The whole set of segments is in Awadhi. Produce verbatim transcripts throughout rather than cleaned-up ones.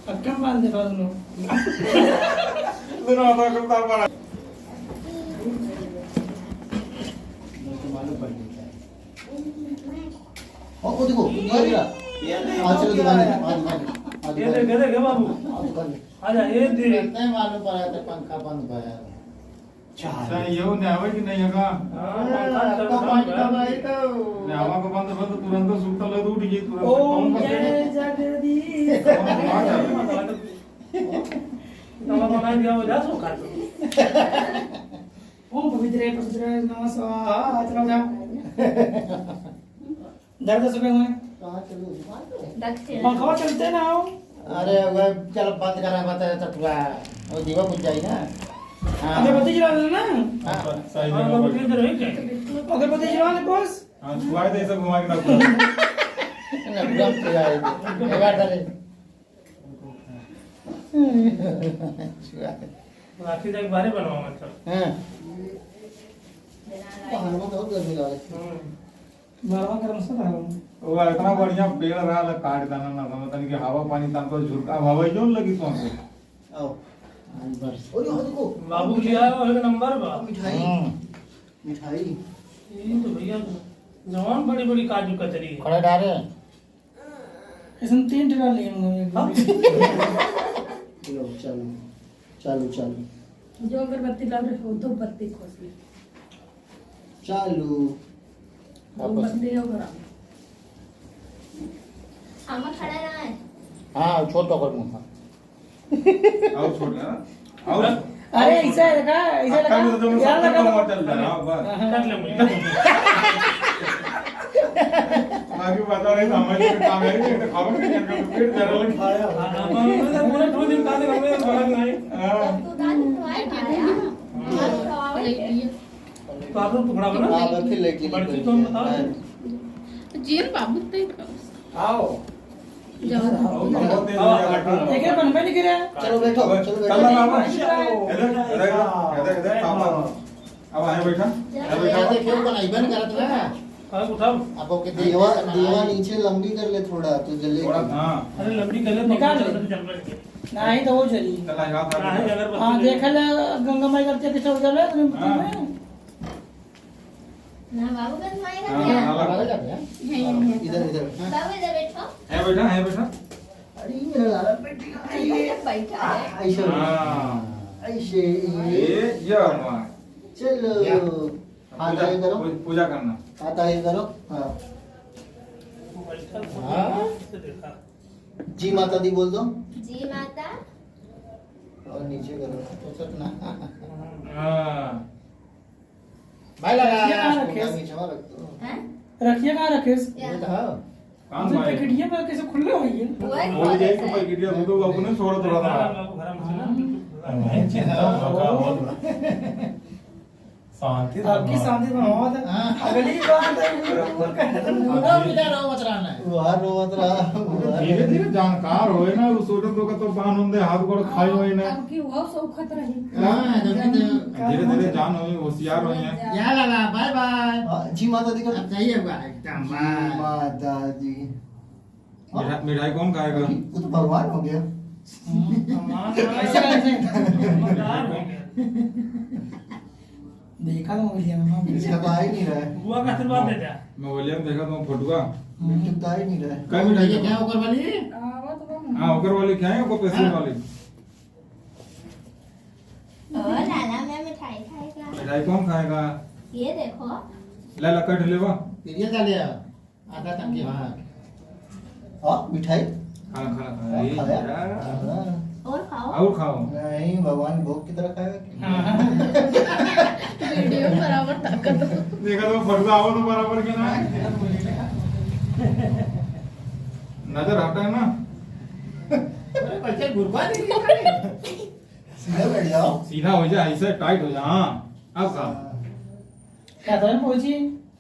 पक्का बांध दे दोनों। दोनों हाथों को उतार मारा। ओ, ओ देखो, दुकान गया। ये देखो आज चलो क्या दुकान है। में, आज दुकान में, आज ये दुकान देख, में। ये देख, ये बाबू। आज दुकान में। आजा, ये देख। इतने मालूम पड़ा था, पंखा बंद भया। चार। अच्छा, ये हो, न्यावा कि नहीं है का? हाँ, पंखा चल रहा है। न्यावा को बंद, बंद तुरंत सुत्ता लग उठ गई तुरंत। ओम कौन बंद जय करे? जगदीश। कौन बंद करे? नवा बना दिया, वो जा सो खा तो। ओम पवित्र पवित्र नमः स्वाहा, चलो जा। दर्द सुबह हुए। कहाँ चलो? दक्षिण। पंखवा चलते ना हो। अरे, वह चल बंद करा, बता, चटुआ। वो दीवा बुझ जाई ना। हाँ। अगरबत्ती जला लेना। हाँ। सही हाँ, में अगरबत्ती इधर है क्या? अगरबत्ती जला ले, बॉस। हाँ, छुआ दे, सब घुमा के ना छुआ। ना, पूरा छुआ दे। एक बार डाले। छुआ दे। राखी जाके बाहरे बनवा, मतलब। हाँ। बाहर में बहुत गर्मी लगे। हम्म। गरवा गरम से रहो। वो इतना बढ़िया पेड़ रहा ला, काट देना ना, समझ तनी कि हवा पानी तनको झुरका, अब हवा जोन लगी तो हमको। आओ। आज बरस। अरे, हाँ, देखो। बाबू जी आए हो, एक नंबर बा। मिठाई। हम्म। मिठाई। ये तो भैया, जवान बड़ी बड़ी काजू कतरी है। खड़े डारे। इसमें तीन टिका लिए हम लोग। हाँ? लो, चलो। चालू, चालू। जो अगरबत्ती लावे, वो दो बत्ती खोस ले। चालू। वो वापस। बत्ती हो गया। आमा खड़ा ना है। हाँ, छोड़ तो कर मुँह। और छोड़ ना। और अरे, ऐसा है का? ऐसा लगा? अक्का में तो जब यार सब लगा तो तो मर चल रहा है, बस। हाँ। कर ले मुझे। आगे बता रहे, समझ में काम है, ये तो खबर नहीं है, पेट जरा लग खाया। हाँ, हाँ, हाँ, हाँ, पूरा दो दिन काले कमरे में भरा नहीं। हाँ। तो दाल खवाए खाया। हाँ। तो आप लोग टुकड़ा बना। हाँ, बस फिर लेके बड़की निकल कौन गया। बताओ? हाँ। जिन बाबू ते आओ। जाओ। आओ, आओ, आओ। एक, एक बनबे नहीं करे। चलो बैठो, चलो बैठो। चल ना बाबा। इधर, इधर, इधर, इधर, पापा। अब आए बैठा। अरे यहाँ बैठा। देखियो, बनाई बन करत ना। अरे उठाओ। अब ओके दे दीवा, दीवा नीचे लंबी कर ले थोड़ा, तो जले। थोड़ा, हाँ। अरे लंबी कर ले, निकाल ले। जल रही है। नहीं तो वो जली। चला, यहाँ था। हाँ, अगरबत्ती हाँ, ले। देख ले, गंगा माई करती है, किसे उजल है, तुम हाँ। में। ना, बाबूगंज माई का हाँ, क्या? अलग। अलग है। है, है, है। इधर, इधर, हाँ। बाबू इधर बैठो। है बैठा, है बैठा। अरे, ये मेरा लाला बैठा है, ये। बैठा है। ऐसे। हाँ। ऐसे, ये। ये, ये हमारा। चलो। या। हाथ पूजा, आगे करो। पू-, पूजा करना। हाथ आगे करो। हाँ। हाँ। जी माता दी बोल दो। जी माता। और नीचे करो। तो सच ना। हाँ। भाई लगा, रखिए कहाँ रखे? नीचे में रख दो। हैं? रखिए कहाँ रखे? या। ये तो है। कान तो भाई। पैकेटिया पे कैसे खुले हुई है? वो है, खोल के तो पैकेटिया दे दो, अपने छोड़ दो थोड़ा। हाँ। शांति से आपकी बात। शांति बनाओ तो हाँ। अगली बार तो पूरा ऊपर कर दो। पूरा मिला रहो, बच रहा है। वहाँ रोवत रहा, वहाँ धीरे धीरे जानकार होए ना, वो सोचत हो का तो बांध होंदे, हाथ गोड़ खाए होए ना। अब की वो सौखत रही। हाँ, जल्दी दे। धीरे धीरे जान होई, होशियार होई है। या लाला, बाय बाय। हाँ, जी माता दी का। अब जाइए हुआ, एकदम जी बाय। माता दी। मिठा-, मिठाई कौन खाएगा? वो तो भगवान हो गया। हम्म, भगवान हो गया। ऐसे कैसे? भगवान हो गया। देखा तो मोबाइल में, इसका तो आ ही नहीं रहा है। बुआ का आशीर्वाद दे दे। मोबाइल में देखा तो फोटुआ। हम्म। इसका तो आ ही नहीं रहा है। कल मिठाई ये क्या ओकर वाली? हाँ, ओकर वाली क्या है? ओकर पेशल हाँ। वाली। ओ लाला, मैं मिठाई खाएगा। मिठाई कौन खाएगा? ये देखो। लाला, कट लेवा। ये क्या ले आ? आधा तक के। हाँ। और मिठाई? खाना, खाना, खाना। और ये खाया? यार। हाँ। और खाओ। और खाओ। नहीं, भगवान भोग की तरह खाएगा कि? हाँ। वीडियो बराबर तक कर दो। देखा तो फटुआ आओ तो बराबर के ना। नजर हटा है ना। अरे बच्चे घुरपा दीजिए। सीधा बैठ जाओ। सीधा हो जा, ऐसे टाइट हो जा। हाँ, अब खा। क्या तो है पहुंची?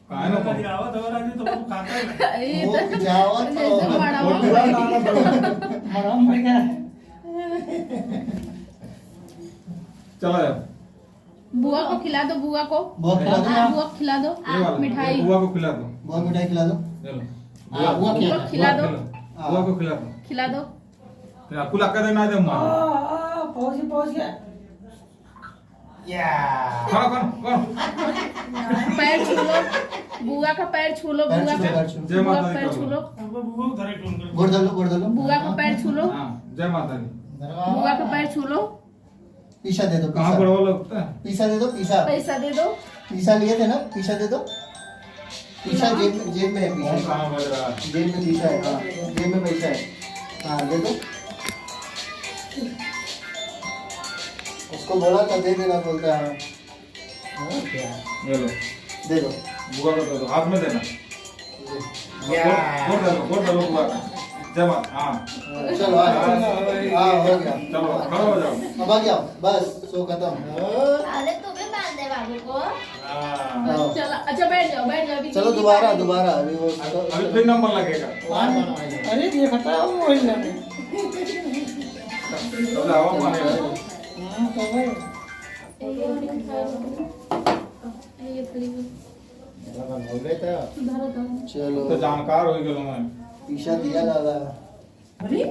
काहे ना कभी आवत हो राजू तो कुछ खाता ही नहीं। अरे, वो तो जावत जैसे हो। मड़वा। वो पूरा ना, ना, ना। मड़वा मर गया। चला जा। बुआ को खिला दो, बुआ को। बुआ खिला दो। हाँ, बुआ को खिला दो। ये वाला, मिठाई। बुआ को खिला दो। बुआ मिठाई खिला दो। चलो। हाँ, बुआ बुआ खिला दो। खिला दो। हाँ। बुआ को खिला दो। खिला दो। फिर आपको लक्का देना है, आ, मार। आ, पहुंच गया, पहुंच गया। या। खड़ा, खड़ा, खड़ा। पैर छू लो, बुआ का पैर छू लो, पैर बुआ छू लो, का, पैर छू लो। जय बुआ माता का दी पैर करो। छू लो। गोड़ धर लो, गोड़ धर लो। बुआ का पैर छू लो। हाँ, जय माता दी। बुआ का पैर छू लो। पीसा दे दो, कहाँ पीसा। पड़वा लगता है? पीसा दे दो, पीसा। पैसा दे दो। पीसा लिए थे ना, पीसा दे दो। पीसा ना। जेब में, जेब में है पीसा। कौन कहाँ बज रहा है? जेब में पीसा है, हाँ, जेब में पैसा है। हाँ, दे दो। उसको बोला था दे देना, बोलता है। हाँ, क्या? ये लो। दे दो। बुआ को दे दो, हाथ में देना। या। गोड़, गोड़ डालो, गोड़ डालो बुआ का। जय माता, हाँ। चलो, आ जाओ। हाँ, हो गया। चलो, खड़ा हो जाओ। अब आ जाओ, बस, शो खत्म। अरे, तू भी बांध दे बाबू को। हाँ। हाँ। चलो, अच्छा, बैठ जाओ, बैठ जाओ, अभी चलो, दीदी दोबारा, बांध दे। दोबारा, अभी वो अभी फिर नंबर लगेगा। अरे, ये खत्म हो गई ना। चलो, आओ, माने। हाँ, तो भाई। ये, ये, ये, ये, ये, ये, चलो। तो जानकार हो गए मैं। पीसा दिया दादा। अरे?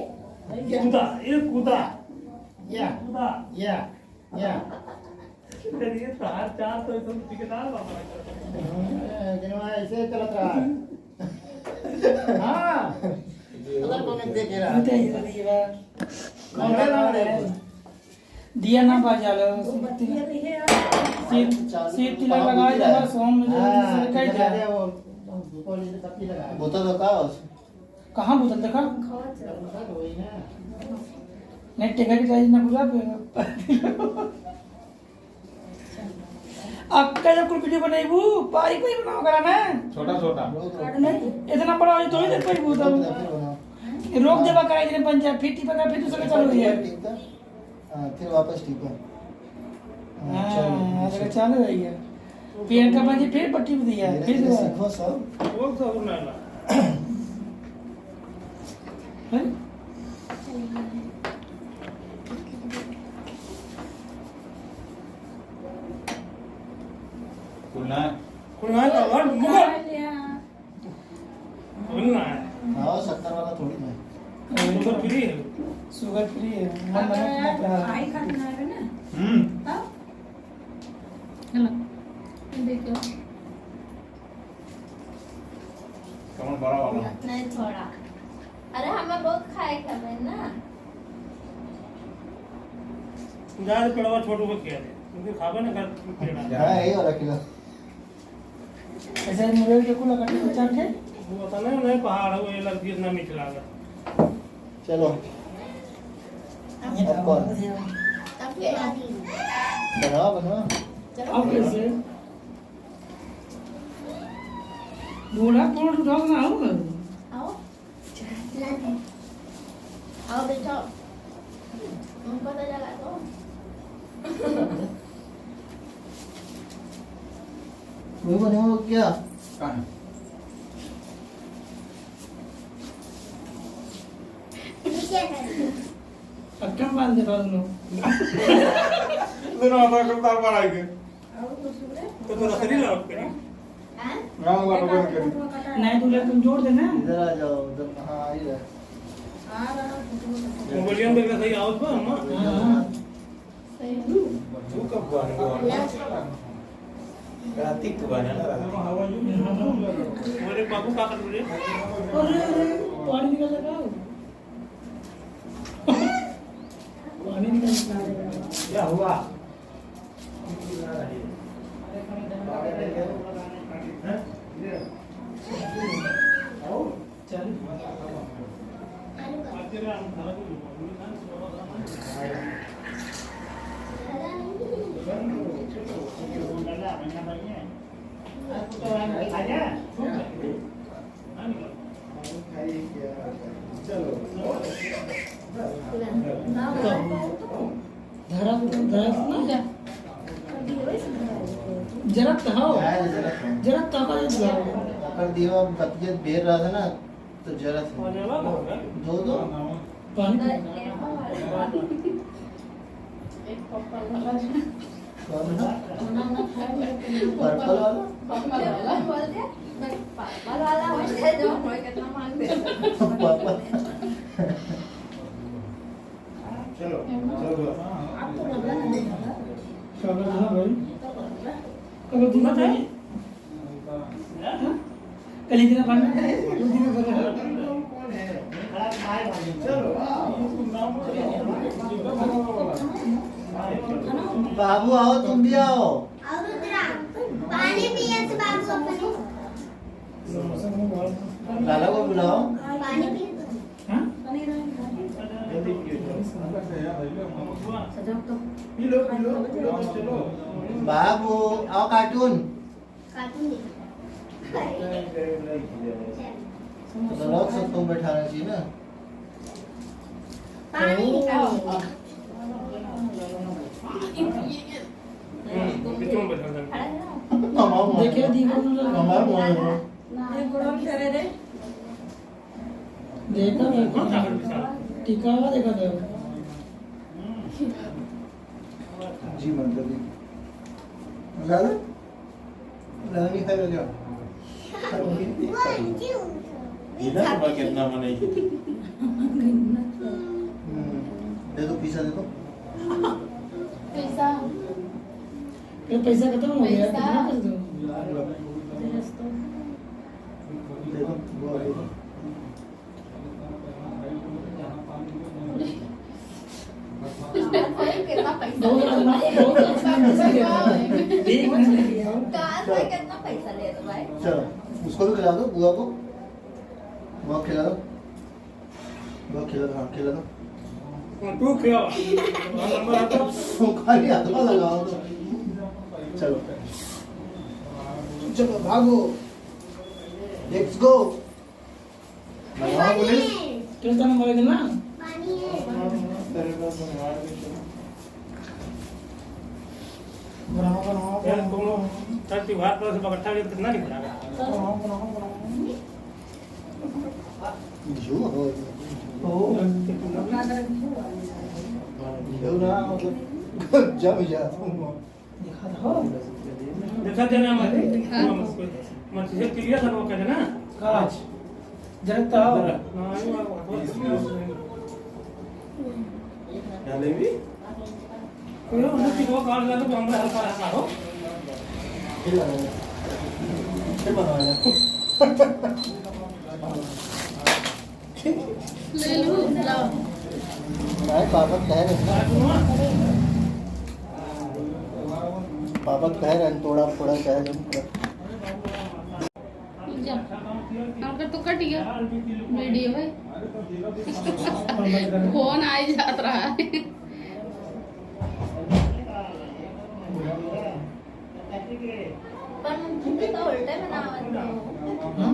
कूदा, ये कूदा। या। कूदा। या, या। ये तो हर चार सौ तो ठेकेदार बाबा। हम्म, लेकिन वहाँ ऐसे चलत रहा है। हाँ। पता कौन देख रहा है? बताइए, बताइए, बात। कौन है? दिया ना बाजा लो, वो बत्ती सीत-, है यार। सीत-, सीत तिलक लगाए दे, बस होम में जो हाँ, सरकाई तिलक दे। आ जाए, वो, वो पत्ती लगा। बोतल तो का हो? कहाँ बोतल देखा? वही ना। नहीं, टेका के चाहिए ना पूरा पे। अब का जब कुल वीडियो बनाइबू, बारीक बारीक बनाओ करा ना। छोटा छोटा। नहीं, इतना बड़ा हो तो ही देख पाइबू तब। रोक देबा करा इतने पंचायत, फिर टिपा करा, फिर दूसरा चालू हो जाए। हाँ, फिर वापस टिपा। हाँ, हाँ, चलो, अरे चलो। चालू हो गया। प्रियंका बाजी फिर बट्टी में दिया, धीरे फिर धीरे दोबारा। सीखो सब। वो सब ना ला। हैं? खुलना है। खुलना है तो और मुगल। खुलना है। हाँ, शक्कर वाला थोड़ी ना है। शुगर फ्री है। शुगर फ्री है। मन नमक मत रहा। आई खाना है ना? हम्म। तब? है ना? ये देखो। कमर बड़ा वाला। नहीं, थोड़ा। अरे, हमें बहुत खाए खावे ना। जा रे, पेड़वा छोटू को खिया दे। क्योंकि खावे ना कर पेड़ा। हाँ, यही वाला खिला। ऐसे मुरई के कुल इकट्ठे बचा के। वो पता नहीं, नहीं पहाड़ है, वो ये लगती है, इतना मीठ लागत। चलो। अब कौन? बनाओ, बनाओ। अब कैसे? बूढ़ा कोट उठाओ ना, आओ ना। आओ। आओ, बैठो। तुमको तो जगा दो। वही बने हो क्या? कहाँ है? अब क्या बांध दे रहा तुम लोग? दोनों हाथों को तार पर आएंगे। तो तोरा शरीर लौट के ना। हाँ, वो तो बंद करी। नहीं, दूल्हा तुम जोड़ देना। इधर आ जाओ, उधर, हाँ, इधर। मोबाइल में सही आवत बा, अम्मा? हाँ, हाँ। तू कब बने? कार्तिक तो बने ना, कार्तिक। अरे बाबू, का कर रहे? अरे, अरे, पानी निकल लगा। पानी निकल लगा। क्या हुआ? धरा, धरा ना। जरा तो हो। जरा तो हो। जरा तो हो। अगर दीवा बतियत बेर रहा था ना, तो जरा था। दो, दो। पानी। कौन है? पर्पल वाला? पर्पल वाला बोल दे। पर्पल वाला हो जाए, जो हम कितना मांग दे। पर्पल। चलो, चलो। आपको बदला नहीं होगा। क्या बदला भाई? कल दिन भाई? हाँ? कल दिन भाई? बाबू आओ, तुम भी आओ। और रुद्रा, पानी पिए तो बाबू अपने। लाला को बुलाओ। पानी पिए तो। हाँ? बाबू, आओ cartoon। Cartoon देखो। तो लॉक से तुम बैठा रहना चाहिए ना। पानी निकालो। हम्म, बीच में बैठा रहना। हमारा मोबाइल देखिए, है। दीवार में लगा। हमारा मोबाइल है। ये गोड़ा भी करे रे। देखा, देखा। हाँ, देखा। टिका हुआ देखा था। जी, मतलब, जी। ज्यादा? ज्यादा नहीं खाएगा क्या? इधर पर कितना बने? हम्म, दे दो, पैसा दे दो। पैसा। ये पैसा खत्म हो गया, पैसा। कितना कर दो? दे दो, दो दे दो। कितना पैसा बहुत, बहुत अच्छा। एक मिनट। कहाँ से कितना पैसा ले रहे भाई? चलो, उसको भी खिला दो, बुआ को। बुआ को खिला दो। बुआ को खिला दो, हाँ, खिला दो। हाँ, तू खिला। हाँ, नंबर आता। वो खाली हाथ में लगाओ तो। चलो। चलो, भागो। Let's go। हाँ, बोले। कितना नंबर है ना? बनाओ, बनाओ, यार, बनाओ। दोनों कल त्योहार पर से बगट्ठा के कितना निकला? बनाओ, बनाओ, बनाओ। जो हो। ओ। जो ना, मतलब, जब जा तुम। दिखा दो। देखा देना हमारे। हाँ। मत से क्लियर था वो कहना। काच। जरा तो आओ। जरा। हाँ, ये वाला बहुत। क्या लेवी? कोई हो, उन्हें किलो काट दिया तो हमारे हल्का हल्का हो। फिर बनाया। फिर बनाया। ले लूं, लाओ। भाई, पापा कह रहे हैं। पापा कह रहे हैं, थोड़ा, थोड़ा कह रहे हैं। जा। हमका तो कट गया। वीडियो है। फोन आई जात रहा है। पर उनके तो उल्टे बनावत हो। हाँ?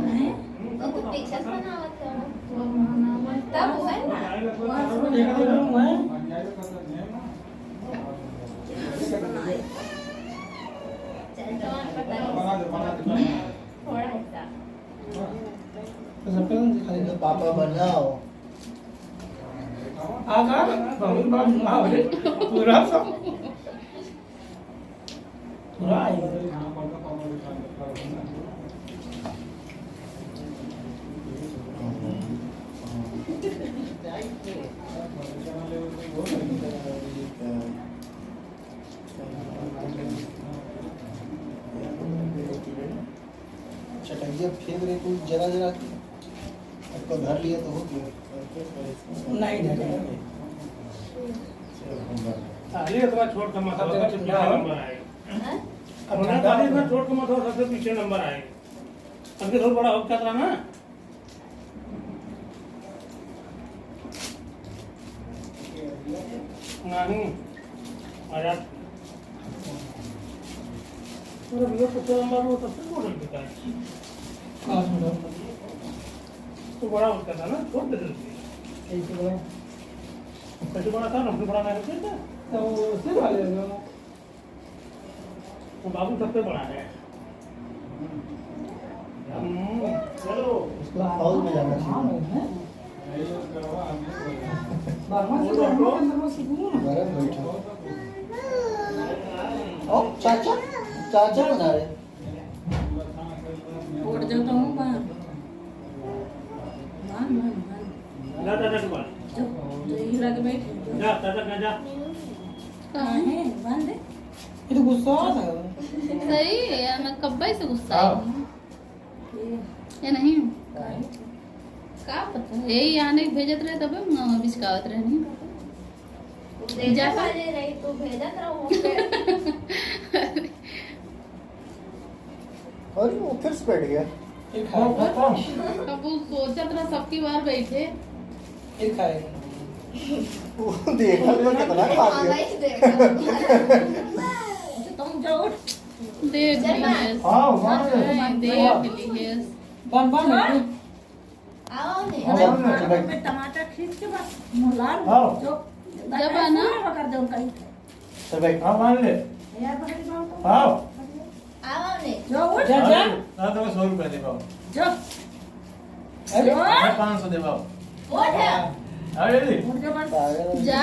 वो तो पीछे से बनावत हो। तब हुआ है ना? चल, तो पता नहीं। थोड़ा सा। पापा बनाओ। आगा, बहुत बार घुमाओ रे, पूरा सब। पूरा आई। चटैया फेंक रहे कुल जरा जरा के। आपको धर लिया तो हो गया। नहीं धरे। खाली इतना छोट का मतलब सबसे पीछे नंबर आए। हाँ? अब उन्हें खाली इतना छोट का मतलब सबसे पीछे नंबर आए। अब ये थोड़ा बड़ा हो क्या था ना? नहीं, आजाद। पूरा भैया को तो हमारा वो सबसे important होता है। हाँ, सुनो। तो बड़ा होता था ना, छोड़ देते थे। कैसे बड़ा? कैसे बड़ा था ना, हमसे बड़ा नहीं होता था। तो वो सिर वाले ना। तो बाबू सबसे बड़ा है। हम्म। उसको हाउस में जाना चाहिए। बाबू से जाना है, अंदर में सीखनी है। घर में बैठो। ओ, चाचा, चाचा बना रहे। उठ जाता हूँ बाहर। बाहर, बाहर, बाहर। जा, जा, जा, जा। जो। यही लगे बैठे। जा, दादा, जा, जा। काहे? बंद है। ये तो गुस्सा आ रहा है। सही है यार, मैं कब्बे से गुस्सा आई हूँ। ये नहीं। का पता, यही यहाँ नहीं भेजत रहे, तबे हम बिचकावत रहनी। भेजत वाले रही, तू भेजत रहो उनके। अरे, वो फिर से बैठ गया। ये खाए। अब वो सोचत रहा, सबकी बार बैठे। ये खाए। वो देखा तो कितना खा गया। तुम जाओ। देख चल ना। लिहेस। हाँ, हाँ। नहीं, देख लिहेस। बन, बन, बन। आओ ने। हाँ, बन। में टमाटर खींच के बस मुला लो। आओ। जो जब आना। कर दो कहीं। तो भाई, हाँ, मान ले। यार, भाई, बाबू। आओ। आओ ने। जो उठ। जा, जा। हाँ, तो सौ रुपया दे पाओ। जो। अरे। मैं पाँच सौ दे पाओ। उठ। अरे, ले। उठ जा, बस। जा।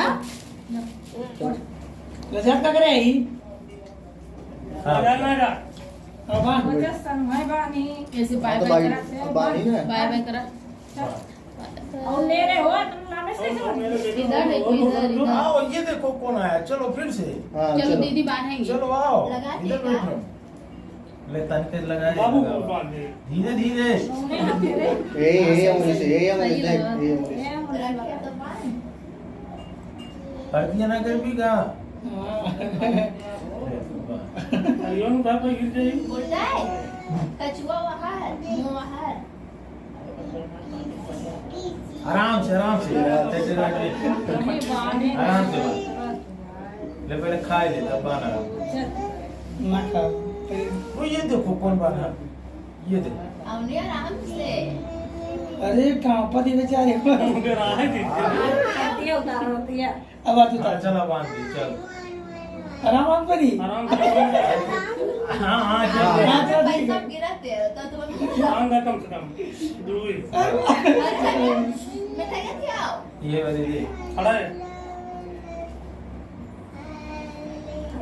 उठ। ले जा, पकड़े ही। हाँ। अब आ। वजह संग है बानी। ऐसे बाय हाँ, तो बाय बाय करा। बानी ना। बाय बाय करा। और ले रहे हो, तुम लामे से कैसे बनी? इधर देखो, इधर, इधर। आओ, ये देखो कौन आया। चलो फिर से। हाँ, चलो, चलो। दीदी बांधेंगे। चलो, आओ। लगा इधर दिया। बैठो। ले, तन पे लगा दे, बाबू लगा। को बांध दे। धीरे, धीरे। ए, ए, अंगुली से, ए, अंगुली सही से, लगा। ए, अंगुली से। कर दिया ना, कर भी कहा। हाँ। अरे, योन बाप गिर जाई। उल्टा है। कछुआ वहाँ है, मुँह वहाँ है। आराम से, आराम से। आराम से। ले, पहले खाए ले, तब बांध आराम। ना खा। वो ये देखो, कौन बांधा? ये देखो। अवनी आराम से। अरे, कांपत ही बेचारे। उनके राह है, दीदी। दिया उतारो, दिया। अब आ तू हाँ, उतार। चल, अब बांध दे, चल। आराम, आराम करी। आराम से। हाँ, हाँ, चल। हाँ, चल, ठीक है। पैसा गिराते हो, तो तुम बांध दे कम से कम। दो ही। अच्छा, मिठाई लेके आओ। ये वाली दे। खड़ा है।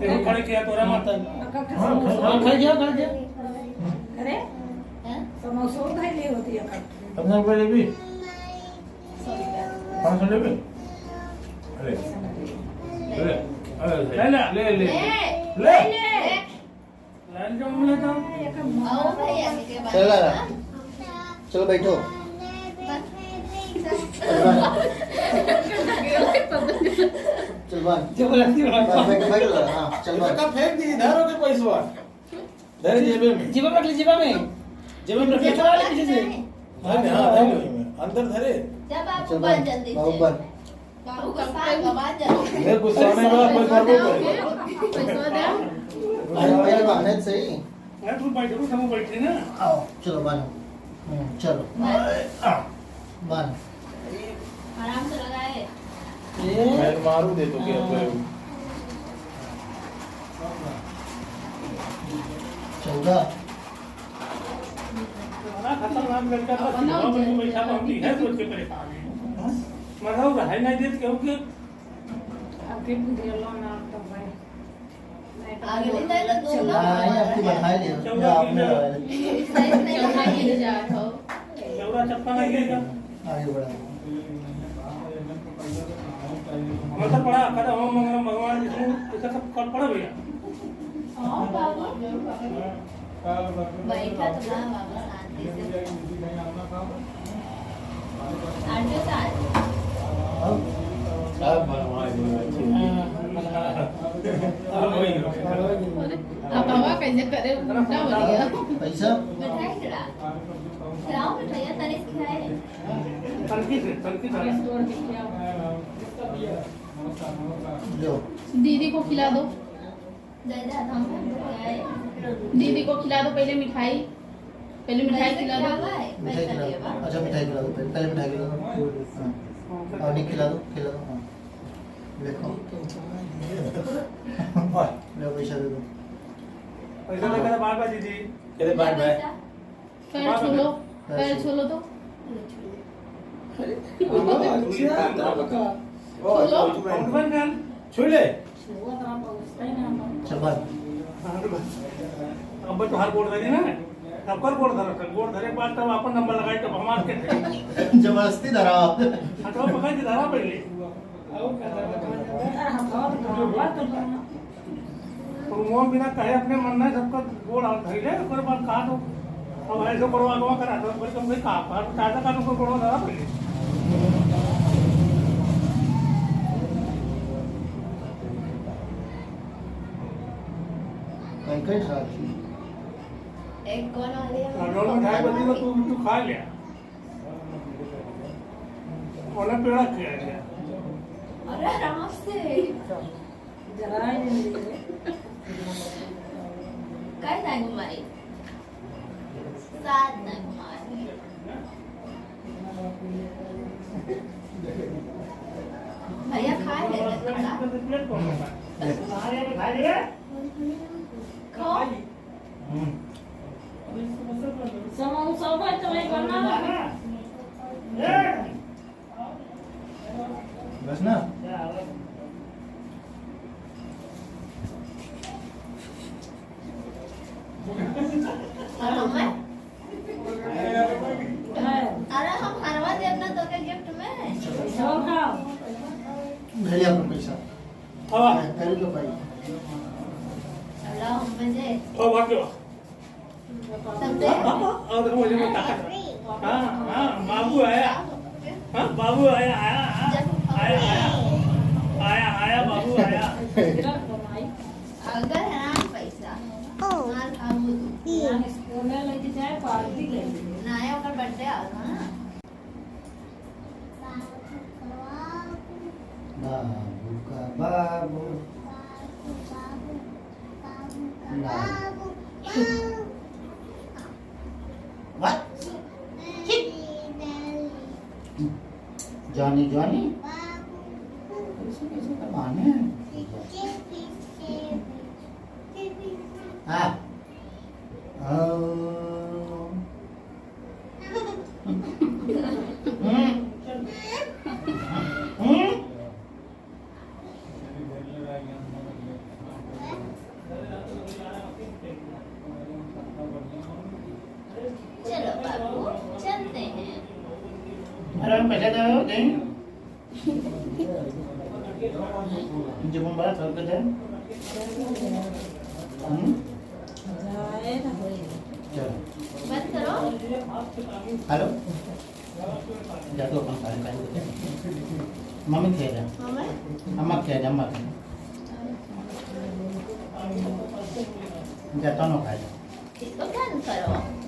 देखो, खड़े किया तोरा माता। हाँ, खड़े किया, खड़े किया। अरे, हैं? समोसा उधार ले होती है कब? अपना रुपये ले भी। पाँच सौ लेबे? अरे। अरे। अरे, ले ला। ले, ले। ले। ले। ले। लाल जामुन लेता हूँ। आओ भैया, के बाद चला। ना। चलो बैठो। बस। चल बा। चल बा। जबरदस्ती बा। बस बैठ, बैठ ला। हाँ, चल बा। तो कब फेंक दी? इधर हो के पैसवा। धरे जेबे में। जेबे में रख ले, जेबे में। जेबे में रख ले। ये थोड़ा ले पीछे से। धरे, हाँ, धरे लो ये में। अंदर धरे। जब आप चल बा। ऊपर जल्दी बाबू से। बा। बाबू का साथ गवा जल्दी। ये गुस्सा में बा, कोई करबो करे। पैसा दे। अरे, पहले बांधे सही। अरे, तू बैठ, तू सब बैठ ना। आओ, चलो, बांधो। हम्म, चलो। बांध। बांध। आराम से लगाए। ये मैं मारू दे तो क्या हाँ। करूँ? चौदह। बड़ा खतरनाक लड़का था, अपना सिनेमा में उज्जैन बैठा था, हम तो यह सोच के परेशान हैं। मरहु रहे नहीं देत केहू के। अब के बुझेलो ना तो भाई। आगे नहीं जाए तो दो ना। हाँ, ये आपकी बढ़ाई ले, चौदह ये आपने किलो। बढ़ाई ले। साइज नहीं चौदह किलो जात हो। चौदह चप्पा नहीं लेगा। आगे बढ़ा। मतलब पढ़ा, कदा ओम मंगलम भगवान विष्णु, इधर सब कल पढ़ा भैया। हाँ, बाबा। बैठा तो ना बाबा, शांति से। आठ के साथ। अब? अब बनवा दो। हाँ, बनवा दो। अब वही हो। अरे, अब बाबा कैसे करे, उल्टा हो गया। पैसा? मिठाई चढ़ा। खिलाओ मिठाइयाँ, तनिक खाए। तनकी से, तनकी से। लो। दीदी को खिला दो। दीदी को खिला दो पहले मिठाई, पहले मिठाई खिला दो। मिठाई खिला दो। अच्छा, मिठाई खिला दो, पहले, पहले मिठाई खिला दो। हाँ। और नहीं खिला दो, खिला दो, हाँ। देखो। लो, पैसा दे दो। पैसा लेकर बाय बाय दीदी। कहते बाय बाय। पैर छू लो, पैर छू लो तो। अरे, अच्छा, तब का? छू लो। छू ले। चल भाई। अब तो हाथ बोल रही है ना। सबकर गोड़ धरा, सब गोड़ धरे के बाद तब आपन नंबर लगाई, तब हमार के थे। जबरदस्ती धरा। हाँ, तो पकड़ के धरा पहले। तो मुंह बिना कहे अपने मन में सबका गोड़ हाथ धइले, ओकर बाद कहा तो अब ऐसे गोड़वा आगवा करा दो, बोले, "तुम भाई कहाँ पर?" चाचा का तुमको गोड़वा धरा पहले। कई कई साथी। एक कौन वाली है? हाँ, जो मिठाई बची तो तू, तू खा लिया। ओने पेड़ा खिया लिया। अरे आराम से। जरा ही नहीं है। कई ना घुमाई? सात ना घुमाई। भैया खा ले, खा ले। खाओ। समोसा भाई तो नहीं बनना है। बस ना। और हमें? अरे हम हरवा देब ना तोके गिफ्ट में। भेलिया अपन पैसा। हाँ। कल के पाई। अल्लाह हम में दे। ओ भाग्य। तब दे। हाँ, हाँ, और देखो, मुझे बता। हाँ, हाँ, बाबू आया। हाँ, बाबू आया, आया, आया। आया, आया। आया, आया, बाबू आया। अगर है ना पैसा, ओ। मार खाबू तू। ई। ना, स्कूल में लेके जाए, पार्टी लेके। ना, ये ओकर बर्थडे आ रहा ना। बाबू का बाबू। बाबू का बाबू। बाबू का ना। बाबू। What? Daddy, daddy। Johnny, Johnny. बाबू। कैसे, कैसे तो माने? पीछे, पीछे, पीछे, पीछे। हाँ। ओ। चलो बाबू, चलते हैं। अरे हम पैसा दो, दें। जब हम बड़ा सर्कस है। हम्म? चलो। बंद करो। हेलो? जा तो अपन काम कर। मम्मी खेल रहा। मम्मी? अम्मा खेल रहा, अम्मा खेल। जा तो ना खाए। इसको बंद करो।